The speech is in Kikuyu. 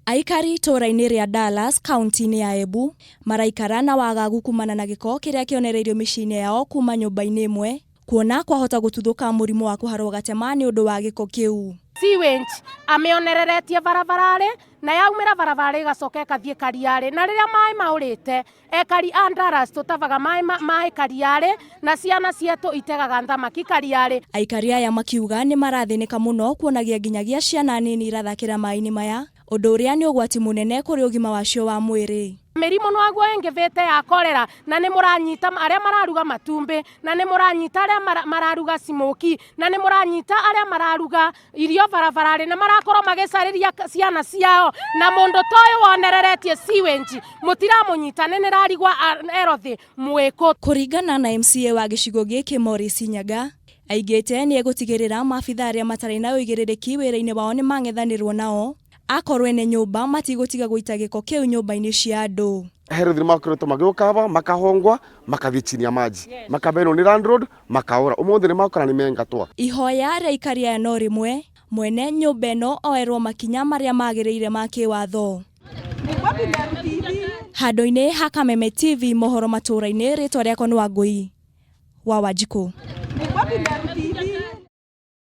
Aikari itũũra-inĩ rĩa Dallas, kaunti-inĩ ya Embu, maraikara na wagagu kumana na gĩko kĩrĩa kĩonereirio mĩciĩ-inĩ yao kuma nyũmba-inĩ ĩmwe, kuona kwahota gũtuthũka mũrimũ wa kũharwo gatema nĩ ũndũ wa gĩko kĩu. Sewage amĩonereretie barabararĩ na yaumĩra barabarĩ ĩgacoka ĩkathiĩ kariarĩ na rĩrĩa maĩ maũrĩte ekari a Dallas tũtavaga maĩ maĩ kariarĩ na ciana cietũ itegaga thamaki kariarĩ. Aikari aya makiuga nĩ marathĩnĩka mũno kuonagia nginyagia ciana nini irathakĩra maĩ-inĩ maya, ũndũ ũrĩa nĩ ũgwati mũnene kũrĩ ũgima wacio wa mwĩrĩ. Mĩrimũ nwaguo ĩngĩvĩte ya korera na nĩ mũranyita arĩa mararuga matumbĩ na nĩ mũranyita arĩa mararuga smokie na nĩ mũranyita arĩa mararuga irio barabararĩ na marakorwo magĩcarĩria ciana ciao na mũndũ ta ũyũ wonereretie sewage mũtiramũnyita nĩ nĩrarigwa erothi mwĩkũ. Kũringana na MCA wa gĩcigo gĩkĩ Maurice Nyaga, aigĩte nĩ egũtigĩrĩra maabitha arĩa matarĩ na ũigĩrĩrĩki wĩra-inĩ wao nĩ mang'ethanĩrwo nao akorwo ene nyũmba matigũtiga gũita gĩko kĩu nyũmba-inĩ cia andũ. Health nĩ makoretwo magĩũka aba makahongwa makathiĩ chini ya maji makabenwo nĩ landlord makaũra ũmũthĩ nĩ makora nĩ mengatwa. Ihoya rĩa aikari aya no rĩmwe, mwene nyũmba ĩno oerwo makinya marĩa magĩrĩire ma kĩwatho. Handũ-inĩ ha Kameme TV mohoro matũũra-inĩ, rĩtwa rĩakwa nĩ Wangũi wa Wanjikũ.